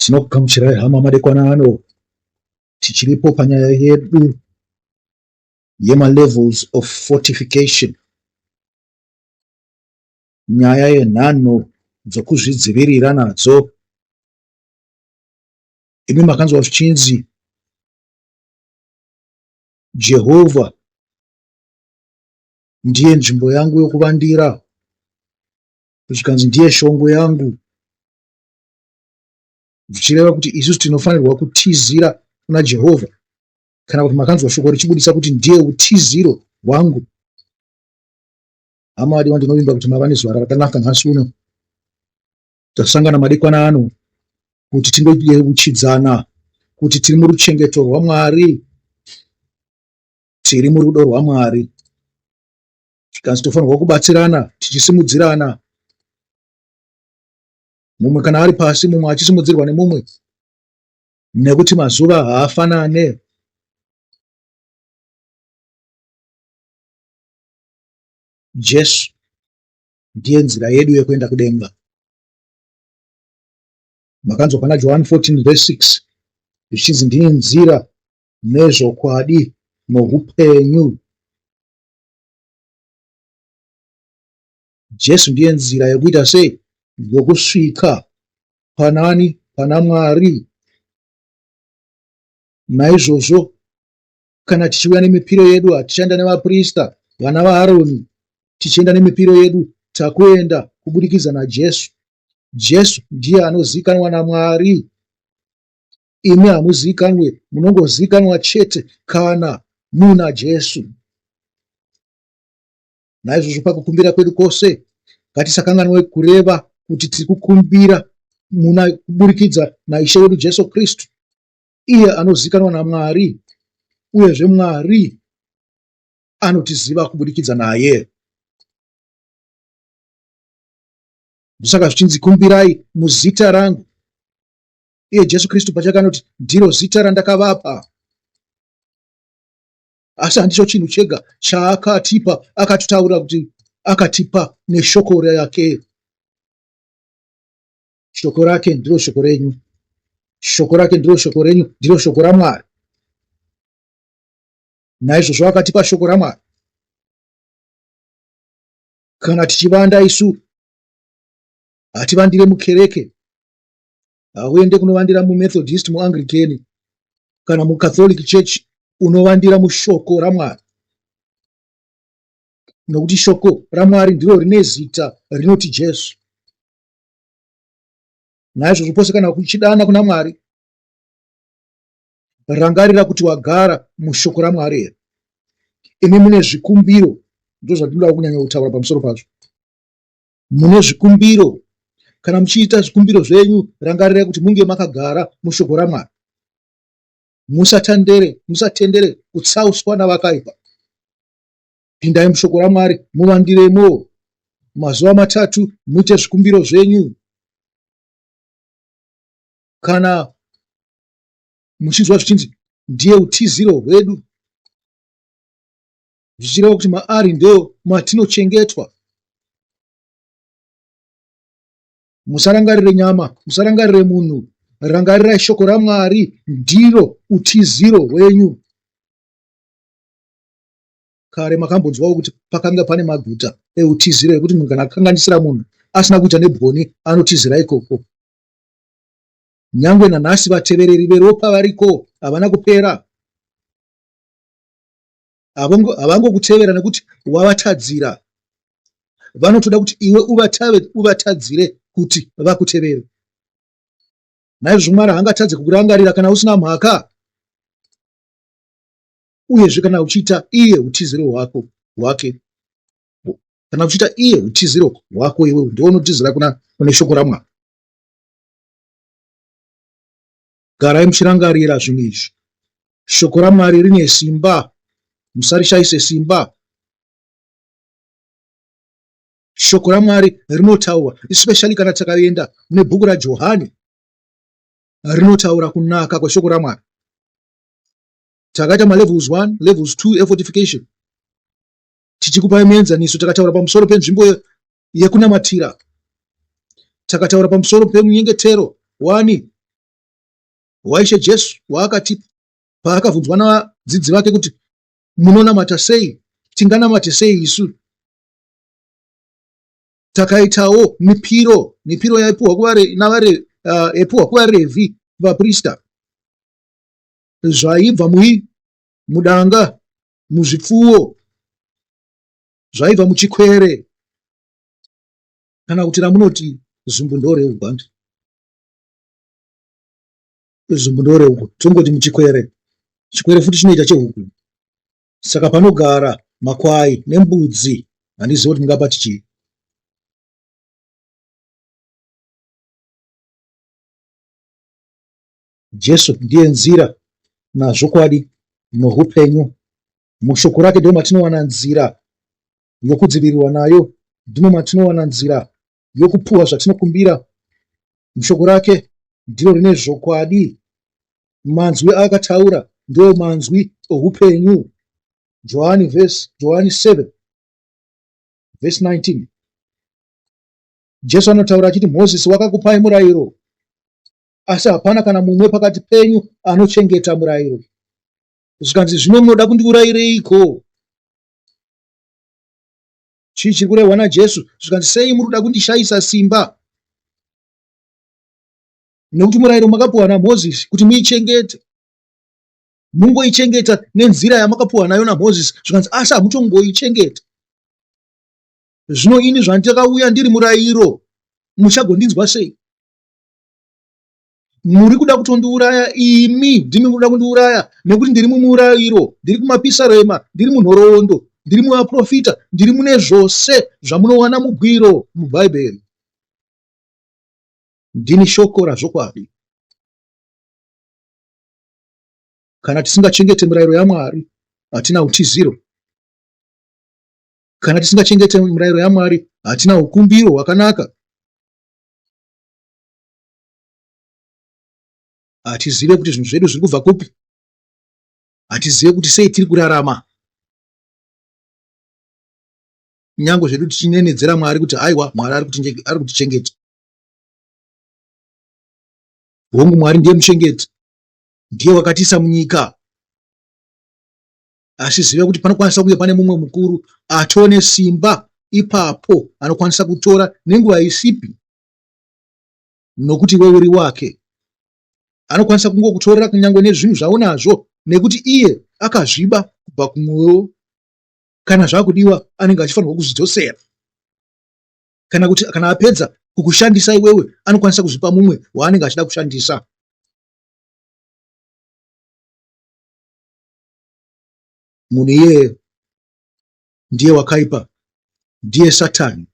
Tinokugamuchirai hama madekwana ano tichiripo panyaya yedu yema-levels of fortification, nyaya yenhanho dzokuzvidzivirira nadzo. Imi makanzwa zvichinzi Jehovha ndiye nzvimbo yangu yokuvandira, zvikanzi ndiye shongwe yangu, zvichireva kuti isusu tinofanirwa kutizira kuna Jehovha, kana kuti makanzwa shoko richibudisa kuti ndiye utiziro hwangu. Hama vadiwa, ndinovimba kuti mava nezuva rakanaka nhasi uno. Tasangana madekwana ano kuti tingoyeuchidzana kuti tiri muruchengeto rwaMwari, tiri murudo rwaMwari. Zvikanzi tofanirwa kubatsirana tichisimudzirana, mumwe kana ari pasi mumwe achisimudzirwa nemumwe, nekuti mazuva haafanane. Jesu ndiye nzira yedu yekuenda kudenga. Makanzwa pana Johani 14 verse 6 zvichinzi ndini nzira nezvokwadi noupenyu. Jesu ndiye nzira yekuita sei? Yokusvika panani? Pana Mwari. Naizvozvo kana tichiuya nemipiro yedu hatichaenda nevaprista vana vaAroni, tichienda nemipiro yedu takuenda kubudikidza naJesu. Jesu ndiye anozikanwa naMwari. Imi hamuzikanwe, munongozikanwa chete kana muna Jesu. Naizvozvo pakukumbira kwedu kwose ngatisakanganwe kureva kuti tiri kukumbira muna kuburikidza naIshe wedu Jesu Kristu, iye anozikanwa naMwari, uyezve Mwari anotiziva kubudikidza naye. Ndosaka zvichinzi kumbirai muzita rangu. Iye Jesu Kristu pachake anoti ndiro zita randakavapa. Asi handicho chinhu chega chaakatipa, akatitaurira kuti akatipa neshoko rake. Shoko rake ndiro shoko renyu, shoko rake ndiro shoko renyu, ndiro shoko raMwari. Naizvozvo akatipa shoko raMwari. Kana tichivanda isu hativandire mukereke, hauende kunovandira muMethodist, muAnglican kana muCatholic Church, unovandira mushoko raMwari, nokuti shoko raMwari ndiro rine zita rinoti Jesu. Naizvozvo pose kana uchidana kuna Mwari, rangarira kuti wagara mushoko raMwari here. Imi mune zvikumbiro, ndozvandinoda kunyanya kutaura pamusoro pazvo. Mune zvikumbiro, kana muchiita zvikumbiro zvenyu, rangarirai kuti munge makagara mushoko raMwari. Musatendere, musatendere kutsauswa navakaipa. Pindai mushoko raMwari, muvandiremo mazuva matatu, muite zvikumbiro zvenyu. Kana muchinzwa zvichinzi ndiye utiziro hwedu, zvichireva kuti maari ndo matinochengetwa. Musarangarire nyama, musarangarire munhu, rangarirai shoko raMwari, ndiro utiziro hwenyu. Kare makambonzwawo kuti pakanga pane maguta eutiziro ekuti munhu kana akanganisira munhu asina kuita nebwoni anotizira ikoko. Nyangwe nanhasi vatevereri veropa variko, havana kupera. Havangokutevera nekuti wavatadzira, vanotoda kuti iwe uvatadzire kuti vakutevere. Naizvozvo Mwari haangatadze kukurangarira kana usina mhaka, uyezve kana uchiita iye utiziro hwako hwake, kana uchiita iye utiziro hwako, iwe ndiwe unotizira kuna kune shoko raMwari. Garai muchirangarira zvinhu izvi. Shoko raMwari rine simba, musarishaise simba. Shoko raMwari rinotaura, especially kana takaenda mune bhuku raJohani, rinotaura kunaka kweshoko raMwari. Takaita malevels 1, levels 2 efortification, tichikupai muenzaniso. Takataura pamusoro penzvimbo yekunamatira, takataura pamusoro pemunyengetero wani. waIshe Jesu waakatipa paakabvunzwa navadzidzi vake kuti munonamata sei, tinganamate sei isu? Takaitawo mipiro, mipiro yaipuhwa yaipuhwa kuvaRevhi, vaprista, zvaibva mui mudanga, muzvipfuwo, zvaibva muchikwere, kana kuti ramunoti zumbu ndoreuku handi zumbu ndoreuku, tongoti muchikwere. Chikwere futi chinoita chehuku, saka panogara makwai nembudzi, handizivi kuti mungapati chii. Jesu ndiye nzira nazvokwadi nohupenyu. Mushoko rake ndimo matinowana nzira yokudzivirirwa nayo, ndimo matinowana nzira yokupuwa zvatinokumbira. Mushoko rake ndiro rine zvokwadi. Manzwi aakataura ndiwo manzwi ohupenyu. Johani verse Johani 7 verse 19. Jesu anotaura achiti Mozisi wakakupai murayiro, asi hapana kana mumwe pakati penyu anochengeta murayiro. Zvikanzi zvino munoda kundiurayireiko? Chii chiri kurehwa naJesu? Zvikanzi sei muri kuda kundishayisa simba? Nekuti murayiro makapiwa naMozisi kuti muichengete, mungoichengeta nenzira yamakapiwa nayo naMozisi. Zvikanzi asi hamutongoichengeta. Zvino ini zvandakauya ndiri murayiro, muchagondinzwa sei? Muri kuda kutondiuraya imi, ndimi muri kuda kundiuraya nekuti ndiri mumurayiro, ndiri kumapisarema, ndiri munhoroondo, ndiri muvaprofita, ndiri mune zvose zvamunowana mugwiro muBhaibheri. Ndini shoko razvokwadi. Kana tisingachengete mirayiro yaMwari, hatina utiziro. Kana tisingachengete mirayiro yaMwari, hatina ukumbiro hwakanaka. Hatizive kuti zvinhu zvedu zviri kubva kupi. Hatizive kuti sei tiri kurarama. Nyangwe zvedu tichinenedzera Mwari kuti haiwa Mwari ari kutichengeta. Hongu, Mwari ndiye muchengeti, ndiye wakatiisa munyika. Asi ziva kuti panokwanisa kunge pane mumwe mukuru atone simba ipapo anokwanisa kutora nenguva isipi, nokuti iwe uri wake. Anokwanisa kungokutorera kunyange nezvinhu zvaunazvo nekuti iye akazviba kubva kumwewo. Kana zvakudiwa anenge achifanirwa kuzvidzosera, kana kuti kana apedza kukushandisa iwewe anokwanisa kuzvipa mumwe waanenge achida kushandisa. Munhu iyeye ndiye wakaipa, ndiye Satani.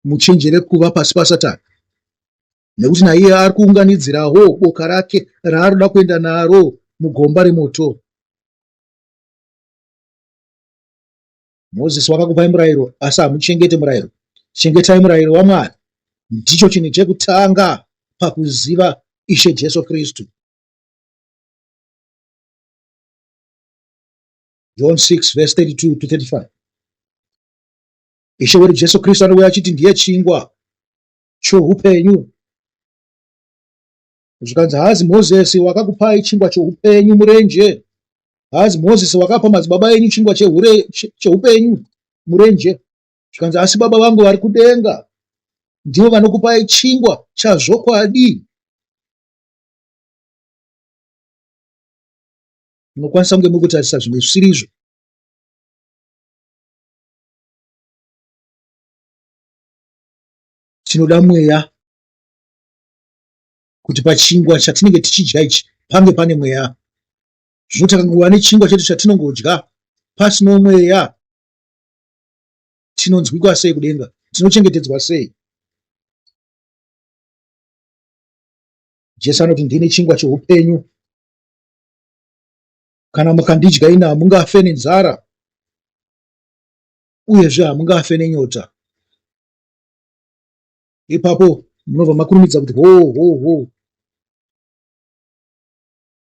Muchenjere kuva pasi paSatani, nekuti naiye ari kuunganidzirawo boka rake raari kuenda naro mugomba remoto. Mozisi wakakupai murayiro, asi hamuchengete murayiro. Chengetai murayiro waMwari. Ndicho chinhu chekutanga pakuziva Ishe Jesu Kristu. John 6 verse 32 to 35. Ishe wedu Jesu Kristu anouya achiti ndiye chingwa choupenyu. Zvikanzi haazi Mozisi wakakupai chingwa choupenyu murenje, haazi Mozisi wakapa madzibaba enyu chingwa cheupenyu murenje. Zvikanzi asi baba vangu vari kudenga ndivo vanokupai chingwa chazvokwadi. Munokwanisa kunge muri kutarisa zvimwe zvisiri izvo. Tinoda mweya kuti pachingwa chatinenge tichidya ichi pange pane mweya. Zvino takangova nechingwa chedu chatinongodya pasino mweya, tinonzwikwa sei kudenga? Tinochengetedzwa sei? Jesu anoti ndini chingwa cheupenyu, kana mukandidya ini hamungafe nenzara, uyezve hamungafe nenyota. Ipapo munobva makurumidza kuti ho ho ho,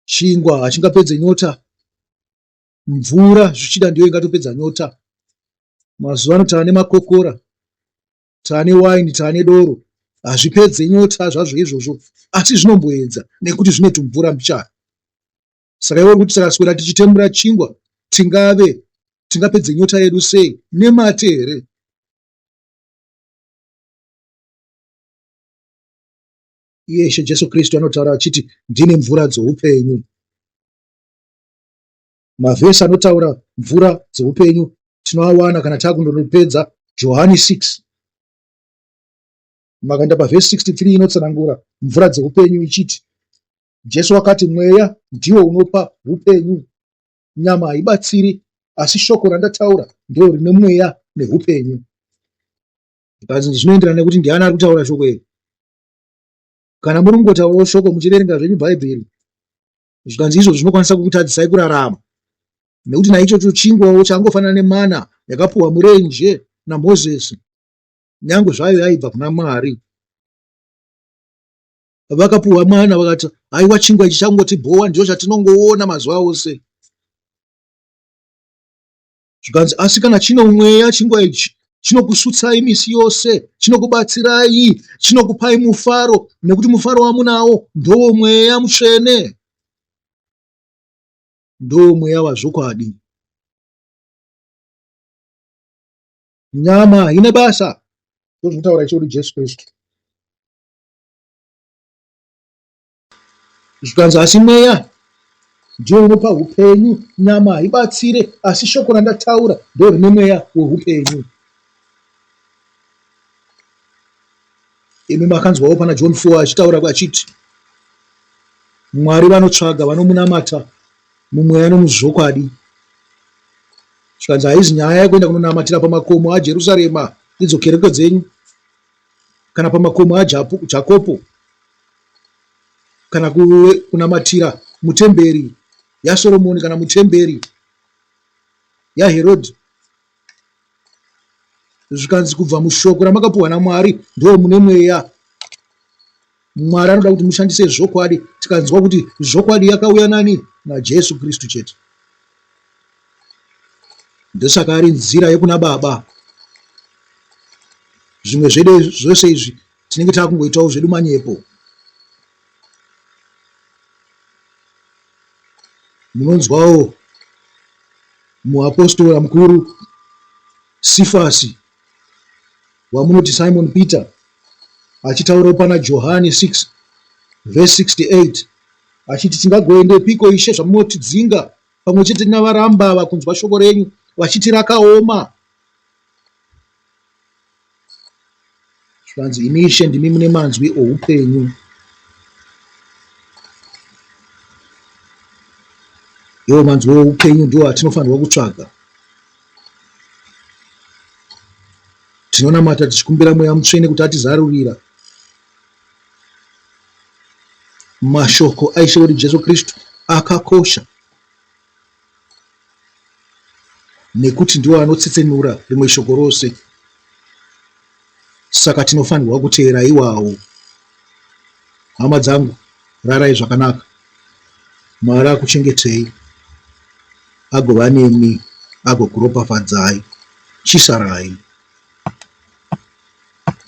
chingwa hachingapedze nyota, mvura zvichida ndiyo ingatopedza nyota. Mazuva ano taane makokora, taane waini, taane doro. Hazvipedze nyota zvazvo izvozvo, asi zvinomboedza nekuti zvine tumvura mbichana. Saka iwe uri kuti tikaswera tichitemura chingwa tingave tingapedze nyota yedu sei? Nemate here? Iye Ishe Jesu Kristu anotaura achiti ndini mvura dzoupenyu. Mavhesi anotaura mvura dzeupenyu tinoawana kana takundonopedza Johani 6. Makaenda pavhesi 63 inotsanangura mvura dzeupenyu ichiti Jesu akati mweya ndiwo unopa upenyu, nyama haibatsiri, asi shoko randataura ndiro rine mweya neupenyu. Zvikanzi zvinoenderana nekuti ndiani ari kutaura shoko iri. Kana muri kungotaurawo shoko muchiverenga zvenyu Bhaibheri, zvikanzi izvo zvinokwanisa kukutadzisai kurarama nekuti naichocho chingwawo changofanana nemana yakapuhwa murenje naMozisi, nyangwe zvayo yaibva kuna Mwari. Vakapuhwa mana vakati, haiwa chingwa ichi changotibhowa, ndicho chatinongoona mazuva ose. Zvikanzi, asi kana chino mweya chingwa ichi chinokusutsai misi yose, chinokubatsirai, chinokupai mufaro, nekuti mufaro wamunawo ndowo mweya mutsvene, ndowo mweya wazvokwadi. Nyama haina basa, ndozvinotaura Ishe wedu Jesu Kristu. Zvikanzi, asi mweya ndiwo unopa upenyu, nyama haibatsire, asi shoko randataura ndo rine mweya weupenyu. Imi makanzwawo pana John 4 achitaura achiti Mwari vanotsvaga vanomunamata mumweya nomuzvokwadi. Zvikanzi haizi nyaya yekuenda kunonamatira pamakomo aJerusarema idzo kereke dzenyu kana pamakomo aJakopo kana kunamatira mutemberi yaSoromoni kana mutemberi yaHerodhi. Zvikanzi kubva mushoko ramakapuhwa naMwari ndo mune mweya. Mwari anoda kuti mushandise zvokwadi, tikanzwa kuti zvokwadi yakauya nani? NaJesu Kristu chete. Ndosaka ari nzira yekuna Baba. Zvimwe zvedu zvose izvi tinenge takungoitawo zvedu manyepo. Munonzwawo muapostora mukuru Sifasi wamunoti Simon Peter achitaurawo pana Johani 6 vhesi 68 achiti tingagoendepiko Ishe zvamunotidzinga pamwe chete navaramba ava kunzwa shoko renyu vachiti rakaoma. Zvikanzi imi Ishe ndimi mune manzwi oupenyu. Iwo manzwi oupenyu ndiwo atinofanirwa kutsvaga. Tinonamata tichikumbira Mweya Mutsvene kuti atizarurira mashoko aIshe wedu Jesu Kristu akakosha nekuti ndiwo anotsetsenura rimwe shoko rose. Saka tinofanirwa kuteera iwawo. Hama dzangu, rarai zvakanaka. Mwari akuchengetei, agova nemi, agokuropafadzai. Chisarai.